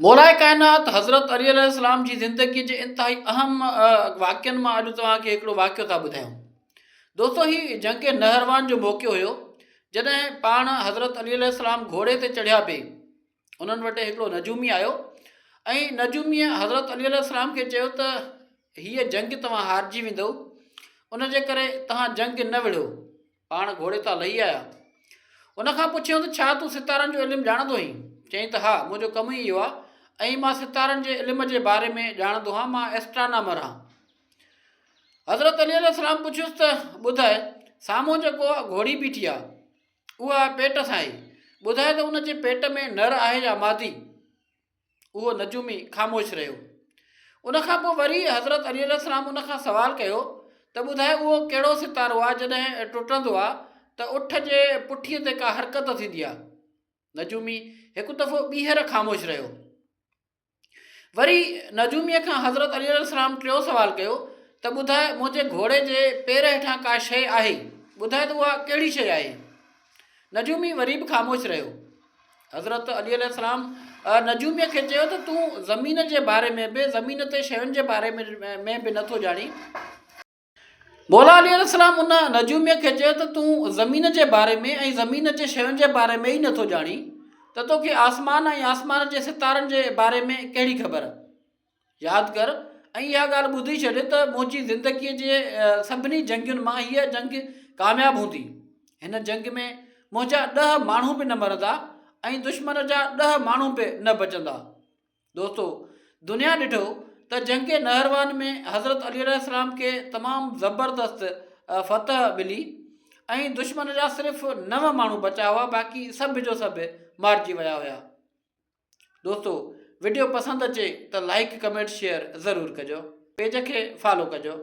مولاء ڪائنات حضرت علي عليه السلام جي زندگي جي انتهائي اهم واقعن مان اڄ توهان کي هڪڙو واقعو ٿا ٻڌايون. دوستو هي جنگ نهروان جو موقعو هيو جڏهن پاڻ حضرت علي عليه السلام گهوڙي تي چڙهيا پئي انهن وٽ هڪڙو نجومي آيو ۽ نجوميء حضرت علي عليه السلام کي چيو ته هيء جنگ توهان هارجي ويندؤ ان جي ڪري توهان جنگ نه وڙهو. پاڻ گهوڙي تان لهي آيا. ان کان پڇيائون ته ڇا تون ستارن جو علم ڄاڻندو آهين؟ چيائين ته ها، منهنجو ڪم ئي اهو آهي ۽ مان ستارن جي علم جي باري ۾ ڄاڻندو آهيان، مان ايسٽرانامر آهيان. حضرت علي عليه السلام پڇيس ته ٻڌاء، سامهون جيڪو گهوڙي بيٺي آهي، اها پيٽ سان آهي، ٻڌاء ته ان جي پيٽ ۾ نر آهي يا مادي؟ اهو نجومي خاموش رهيو. ان کان پوء وري حضرت علي عليه السلام ان کان سوال ڪيو ته ٻڌاء اهو ڪهڙو ستارو آهي جڏهن ٽٽندو آهي ته اٺ جي پٺيء تي ڪا حرڪت ٿيندي آهي. نجومي هڪ دفعو ٻيهر خاموش رهيو. وري نجوميء کان حضرت علي عليه السلام ٽيون سوال ڪيو ته ٻڌاء منهنجي گهوڙي جي پير هيٺان ڪا شيء آهي، ٻڌاء ته اها ڪهڙي شيء آهي؟ نجومي وري به خاموش رهيو. حضرت علي عليه السلام نجوميء کي چيو ته تون زمين جي باري ۾ به زمين تي شين جي باري ۾ به نٿو ڄاڻين. مولا علي عليه السلام ان نجوميء کي چيو ته تون زمين جي باري ۾ ۽ زمين جي شين جي باري ۾ ئي نٿو ڄاڻين ته توکي آسمان ۽ آسمان جي ستارن جي باري ۾ ڪهڙي خبر؟ ياد ڪر ۽ اها ڳالهه ٻڌي ڇڏ ته منهنجي زندگيء جي سڀني جنگين مان هيء جنگ ڪامياب هوندي. هن جنگ ۾ منهنجا ڏهه ماڻهو به نه مرندا ۽ دشمن جا ڏهه ماڻهو به نه بچندا. دوستو! دنيا ڏٺو ته جنگ نهروان ۾ حضرت علي عليه السلام کي تمام زبردست فتح ملي ۽ دشمن جا صرف نو ماڻهو بچا هئا باقي سڀ جو سڀ مارجي ويا هيا. دوستو وڊيو پسند اچي ته لائيڪ ڪمينٽ شيئر ضرور ڪجو پيج کي فالو ڪجو.